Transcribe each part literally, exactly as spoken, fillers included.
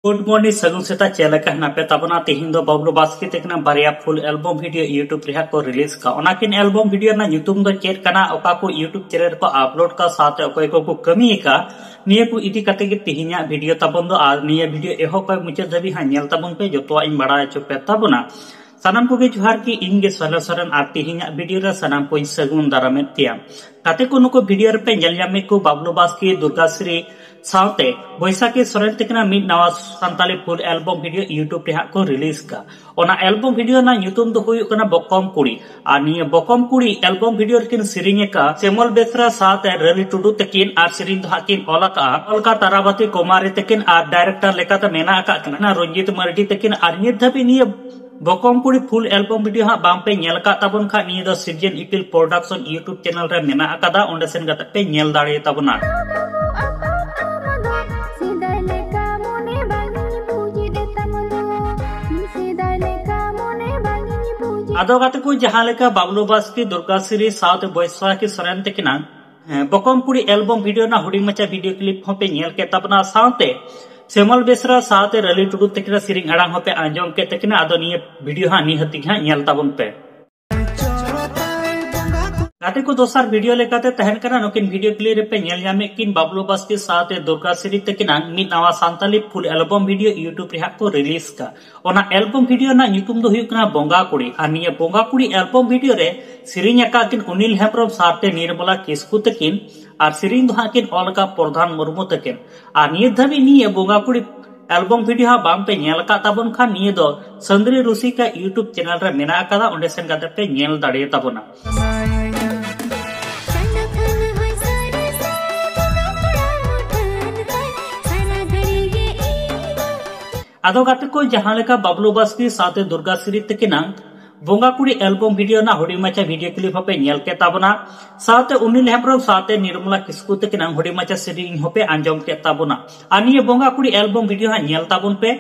Good morning, ᱥᱟᱹᱜᱩᱱ ᱥᱮᱛᱟᱜ᱾ ᱪᱮᱫ ᱞᱮᱠᱟ ᱦᱮᱱᱟᱜ ᱯᱮ ᱛᱟᱵᱚᱱᱟ? ᱛᱤᱦᱤᱧ ᱫᱚ ᱵᱟᱵᱞᱩ ᱵᱟᱥᱠᱮ ᱛᱟᱹᱠᱤᱱᱟᱜ ᱵᱟᱨᱭᱟ full album video YouTube ᱨᱮ ᱦᱟᱸᱜ ᱠᱚ release ᱠᱟᱜᱼᱟ᱾ ᱚᱱᱟᱠᱤᱱ album video ᱨᱮᱱᱟᱜ ᱧᱩᱛᱩᱢ ᱫᱚ ᱪᱮᱫ ᱠᱟᱱᱟ, ᱚᱠᱟ ᱠᱚ YouTube channel ᱨᱮᱠᱚ upload ᱠᱟᱜᱼᱟ, ᱥᱟᱶᱛᱮ ᱚᱠᱚᱭ ᱠᱚᱠᱚ ᱠᱟᱹᱢᱤ ᱟᱠᱟᱫᱼᱟ, ᱱᱤᱭᱟᱹ ᱠᱚ ᱤᱫᱤ ᱠᱟᱛᱮ ᱜᱮ ᱛᱤᱦᱤᱧᱟᱜ video ᱛᱟᱵᱚᱱ ᱫᱚ᱾ ᱟᱨ ᱱᱤᱭᱟᱹ video ᱮᱦᱚᱵ ᱠᱷᱚᱱ ᱢᱩᱪᱟᱹᱫ ᱫᱷᱟᱹᱵᱤᱡ ᱦᱟᱸᱜ ᱧᱮᱞ ᱛᱟᱵᱚᱱ ᱯᱮ, ᱡᱚᱛᱚᱣᱟᱜ ᱤᱧ ᱵᱟᱲᱟᱭ ᱦᱚᱪᱚ ᱯᱮ ᱛᱟᱵᱚᱱᱟ᱾ ᱥᱟᱱᱟᱢ ᱠᱚᱜᱮ ᱡᱚᱦᱟᱨ ᱜᱮ, ᱤᱧ ᱜᱮ ᱥᱚᱨᱮᱱ ᱥᱚᱨᱮᱱ, ᱟᱨ ᱛᱤᱦᱤᱧᱟᱜ video ᱨᱮ ᱥᱟᱱᱟᱢ ᱠᱚᱧ ᱥᱟᱹᱜᱩᱱ ᱫᱟᱨᱟᱢᱮᱫ ᱯᱮᱭᱟ᱾ ᱜᱟᱛᱮ ᱠᱚ, ᱱᱩᱠᱩ video ᱨᱮᱯᱮ ᱧᱮᱞ ᱧᱟᱢᱮᱫ ᱠᱚ ᱵᱟᱵᱞᱩ ᱵᱟᱥᱠᱮ, ᱫᱩᱨᱜᱟ ᱥᱨᱤ ᱥᱟᱶᱛᱮ ᱵᱳᱭᱥᱟᱠᱷᱤ ᱥᱚᱨᱮᱱ ᱛᱟᱹᱠᱤᱱᱟᱜ ᱢᱤᱫ ᱱᱟᱣᱟ Santali full album video YouTube ᱨᱮ ᱦᱟᱸᱜ ᱠᱚ release ᱠᱟᱜᱼᱟ᱾ ᱚᱱᱟ album video ᱨᱮᱱᱟᱜ ᱧᱩᱛᱩᱢ ᱫᱚ ᱦᱩᱭᱩᱜ ᱠᱟᱱᱟ ᱵᱚᱠᱚᱢ ᱠᱩᱲᱤ᱾ ᱟᱨ ᱱᱤᱭᱟᱹ ᱵᱚᱠᱚᱢ ᱠᱩᱲᱤ album video ᱨᱮᱠᱤᱱ ᱥᱮᱨᱮᱧ ᱟᱠᱟᱫ ᱥᱮᱢᱚᱞ ᱵᱮᱥᱨᱟ ᱥᱟᱶᱛᱮ ᱨᱟᱹᱞᱤ ᱴᱩᱰᱩ ᱛᱟᱹᱠᱤᱱ, ᱟᱨ ᱥᱮᱨᱮᱧ ᱫᱚ ᱦᱟᱸᱜ ᱠᱤᱱ ᱚᱞ ᱟᱠᱟᱫᱼᱟ ᱚᱞᱠᱟ ᱛᱟᱨᱟᱵᱟᱛᱤ ᱠᱩᱢᱟᱨᱤ ᱛᱟᱹᱠᱤᱱ, ᱟᱨ director ᱞᱮᱠᱟᱛᱮ ᱢᱮᱱᱟᱜ ᱟᱠᱟᱫ ᱠᱤᱱᱟ ᱨᱚᱧᱡᱤᱛ ᱢᱟᱨᱰᱤ ᱛᱟᱹᱠᱤᱱ᱾ ᱟᱨ ᱱᱤᱛ ᱫᱷᱟᱹᱵᱤᱡ ᱱᱤᱭᱟᱹ ᱵᱚᱠᱚᱢ ᱠᱩᱲᱤ full album video ᱦᱟᱸᱜ ᱵᱟᱝ ᱯᱮ ᱧᱮᱞ ᱟᱠᱟᱫ ᱛᱟᱵᱚᱱ ᱠᱷᱟᱱ, ᱱᱤᱭᱟᱹ ᱫᱚ ᱥᱤᱨᱡᱚᱱ ᱤᱯᱤᱞ Production YouTube channel ᱨᱮ ᱢᱮᱱᱟᱜ ᱟᱠᱟᱫᱟ, ᱚᱸᱰᱮ ᱥᱮᱱ ᱠᱟᱛᱮ ᱯᱮ ᱧᱮᱞ ᱫᱟᱲᱮ ᱛᱟᱵᱚᱱᱟ᱾ ᱥᱮᱫᱟᱭ ᱞᱮᱠᱟ ᱢᱚᱱᱮ ᱵᱟᱝᱤᱧ ᱵᱩᱡᱮᱫ ᱛᱟᱢ ᱫᱚ, ᱥᱮᱫᱟᱭ ᱞᱮᱠᱟ ᱢᱚᱱᱮ ᱵᱟᱝᱤᱧ ᱵᱩᱡᱮᱫ᱾ ᱟᱫᱚ ᱜᱟᱛᱮ ᱠᱚ, ᱡᱟᱦᱟᱸ ᱞᱮᱠᱟ ᱵᱟᱵᱞᱩ ᱵᱟᱥᱠᱮ, ᱫᱩᱨᱜᱟ ᱥᱨᱤ ᱥᱟᱶᱛᱮ ᱵᱳᱭᱥᱟᱠᱷᱤ ᱥᱚᱨᱮᱱ ᱛᱟᱹᱠᱤᱱᱟᱜ ᱦᱮᱸ, ᱵᱚᱠᱚᱢ ᱠᱩᱲᱤ album video ᱨᱮᱱᱟᱜ ᱦᱩᱰᱤᱧ ᱢᱟᱪᱷᱟ video clip ᱦᱚᱸᱯᱮ ᱧᱮᱞ ᱠᱮᱫ ᱛᱟᱵᱚᱱᱟ, ᱥᱟᱶᱛᱮ ᱥᱮᱢᱚᱞ ᱵᱮᱥᱨᱟ ᱥᱟᱶᱛᱮ ᱨᱟᱹᱞᱤ ᱴᱩᱰᱩ ᱛᱟᱹᱠᱤᱱᱟᱜ ᱥᱮᱨᱮᱧ ᱟᱲᱟᱝ ᱦᱚᱸᱯᱮ ᱟᱸᱡᱚᱢ ᱠᱮᱫ ᱛᱟᱹᱠᱤᱱᱟ᱾ ᱟᱫᱚ ᱱᱤᱭᱟᱹ video ᱦᱟᱸᱜ ᱱᱤᱦᱟᱹᱛ ᱜᱮ ᱦᱟᱸᱜ ᱧᱮᱞ ᱛᱟᱵᱚᱱ ᱯᱮ᱾ ᱜᱟᱛᱮ ᱠᱚ, ᱫᱚᱥᱟᱨ video ᱞᱮᱠᱟᱛᱮ ᱛᱟᱦᱮᱱ ᱠᱟᱱᱟ, ᱱᱩᱠᱤᱱ video clip ᱨᱮᱯᱮ ᱧᱮᱞ ᱧᱟᱢᱮᱫ ᱠᱤᱱ ᱵᱟᱵᱞᱩ ᱵᱟᱥᱠᱮ ᱥᱟᱶᱛᱮ ᱫᱩᱨᱜᱟ ᱥᱨᱤ ᱛᱟᱹᱠᱤᱱᱟᱜ ᱢᱤᱫ ᱱᱟᱣᱟ Santali full album video YouTube ᱨᱮ ᱦᱟᱸᱜ ᱠᱚ release ᱠᱟᱜᱼᱟ᱾ ᱚᱱᱟ album video ᱨᱮᱱᱟᱜ ᱧᱩᱛᱩᱢ ᱫᱚ ᱦᱩᱭᱩᱜ ᱠᱟᱱᱟ ᱵᱚᱸᱜᱟ ᱠᱩᱲᱤ᱾ ᱟᱨ ᱱᱤᱭᱟᱹ ᱵᱚᱸᱜᱟ ᱠᱩᱲᱤ album video ᱨᱮ ᱥᱮᱨᱮᱧ ᱟᱠᱟᱫ ᱠᱤᱱ ᱚᱱᱤᱞ ᱦᱮᱢᱵᱨᱚᱢ ᱥᱟᱶᱛᱮ ᱱᱤᱨᱢᱚᱞᱟ ᱠᱤᱥᱠᱩ ᱛᱟᱹᱠᱤᱱ, ᱟᱨ ᱥᱮᱨᱮᱧ ᱫᱚ ᱦᱟᱸᱜ ᱠᱤᱱ ᱚᱞ ᱟᱠᱟᱫ ᱯᱨᱚᱫᱷᱟᱱ ᱢᱩᱨᱢᱩ ᱛᱟᱹᱠᱤᱱ᱾ ᱟᱨ ᱱᱤᱭᱟᱹ ᱫᱷᱟᱹᱵᱤᱡ ᱱᱤᱭᱟᱹ ᱵᱚᱸᱜᱟ ᱠᱩᱲᱤ album video ᱦᱟᱸᱜ ᱵᱟᱝ ᱯᱮ ᱧᱮᱞ ᱟᱠᱟᱫ ᱛᱟᱵᱚᱱ ᱠᱷᱟᱱ, ᱱᱤᱭᱟᱹ ᱫᱚ ᱥᱟᱹᱱᱫᱨᱤ ᱨᱩᱥᱤᱠᱟ YouTube channel ᱨᱮ ᱢᱮᱱᱟᱜ ᱟᱠᱟᱫᱟ, ᱚᱸᱰᱮ ᱥᱮᱱ ᱠᱟᱛᱮ ᱯᱮ ᱧᱮᱞ ᱫᱟᱲᱮ ᱛᱟᱵᱚᱱᱟ᱾ ᱟᱫᱚ ᱜᱟᱛᱮ ᱠᱚ, ᱡᱟᱦᱟᱸ ᱞᱮᱠᱟ ᱵᱟᱵᱞᱩ ᱵᱟᱥᱠᱮ ᱥᱟᱶᱛᱮ ᱫᱩᱨᱜᱟ ᱥᱨᱤ ᱛᱟᱹᱠᱤᱱᱟᱜ ᱵᱚᱸᱜᱟ ᱠᱩᱲᱤ album video ᱨᱮᱱᱟᱜ ᱦᱩᱰᱤᱧ ᱢᱟᱪᱷᱟ video clip ᱦᱚᱸᱯᱮ ᱧᱮᱞ ᱠᱮᱫ ᱛᱟᱵᱚᱱᱟ, ᱥᱟᱶᱛᱮ ᱚᱱᱤᱞ ᱦᱮᱢᱵᱨᱚᱢ ᱥᱟᱶᱛᱮ ᱱᱤᱨᱢᱚᱞᱟ ᱠᱤᱥᱠᱩ ᱛᱟᱹᱠᱤᱱᱟᱜ ᱦᱩᱰᱤᱧ ᱢᱟᱪᱷᱟ ᱥᱮᱨᱮᱧ ᱦᱚᱸᱯᱮ ᱟᱸᱡᱚᱢ ᱠᱮᱫ ᱛᱟᱵᱚᱱᱟ᱾ ᱟᱨ ᱱᱤᱭᱟᱹ ᱵᱚᱸᱜᱟ ᱠᱩᱲᱤ album video ᱦᱟᱸᱜ ᱧᱮᱞ ᱛᱟᱵᱚᱱ ᱯᱮ᱾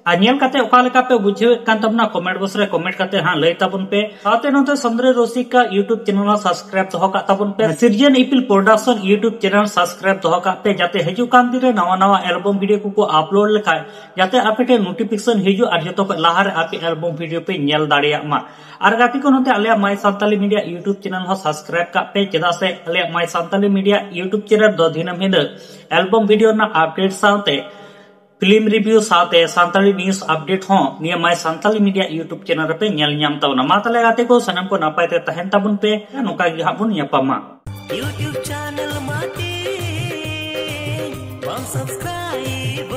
ᱟᱨ ᱧᱮᱞ ᱠᱟᱛᱮ ᱚᱠᱟ ᱞᱮᱠᱟ ᱯᱮ ᱵᱩᱡᱷᱟᱹᱣᱮᱫ ᱠᱟᱱ ᱛᱟᱵᱚᱱᱟ, comment box ᱨᱮ comment ᱠᱟᱛᱮ ᱦᱟᱸᱜ ᱞᱟᱹᱭ ᱛᱟᱵᱚᱱ ᱯᱮ᱾ ᱥᱟᱶᱛᱮ ᱱᱚᱛᱮ ᱥᱚᱸᱫᱽᱨᱟᱭ ᱨᱚᱥᱤᱠᱟ YouTube channel ᱦᱚᱸ subscribe ᱫᱚᱦᱚ ᱠᱟᱜ ᱛᱟᱵᱚᱱ ᱯᱮ᱾ ᱥᱤᱨᱡᱚᱱ ᱤᱯᱤᱞ Production YouTube channel subscribe ᱫᱚᱦᱚ ᱠᱟᱜ ᱯᱮ, ᱡᱟᱛᱮ ᱦᱤᱡᱩᱜ ᱠᱟᱱ ᱫᱤᱱ ᱨᱮ ᱱᱟᱣᱟ ᱱᱟᱣᱟ album video ᱠᱚᱠᱚ upload ᱞᱮᱠᱷᱟᱡ ᱡᱟᱛᱮ ᱟᱯᱮ ᱴᱷᱮᱱ notification ᱦᱤᱡᱩᱜ ᱟᱨ ᱡᱚᱛᱚ ᱠᱷᱚᱱ ᱞᱟᱦᱟ ᱨᱮ ᱟᱯᱮ album video ᱯᱮ ᱧᱮᱞ ᱫᱟᱲᱮᱭᱟᱜ ᱢᱟ᱾ ᱟᱨ ᱜᱟᱛᱮ ᱠᱚ, ᱱᱚᱛᱮ ᱟᱞᱮᱭᱟᱜ My Santali Media YouTube channel ᱦᱚᱸ subscribe ᱠᱟᱜ ᱯᱮ, ᱪᱮᱫᱟᱜ ᱥᱮ ᱟᱞᱮᱭᱟᱜ My Santali Media YouTube channel ᱫᱚ ᱫᱤᱱᱟᱹᱢ ᱦᱤᱞᱳᱜ album video ᱨᱮᱱᱟᱜ update ᱥᱟᱶᱛᱮ film review ᱥᱟᱶᱛᱮ ᱥᱟᱱᱛᱟᱲᱤ news update ᱦᱚᱸ ᱱᱤᱭᱟᱹ My Santali Media YouTube channel ᱨᱮᱯᱮ ᱧᱮᱞ ᱧᱟᱢ ᱛᱟᱵᱚᱱᱟ᱾ ᱢᱟ ᱛᱟᱦᱞᱮ ᱜᱟᱛᱮ ᱠᱚ, ᱥᱟᱱᱟᱢ ᱠᱚ ᱱᱟᱯᱟᱭ ᱛᱮ ᱛᱟᱦᱮᱱ ᱛᱟᱵᱚᱱ ᱯᱮ, ᱱᱚᱝᱠᱟ ᱜᱮ ᱦᱟᱸᱜ ᱵᱚᱱ ᱧᱟᱯᱟᱢᱟ᱾ YouTube channel ᱢᱟᱴᱤ ᱵᱟᱢ subscribe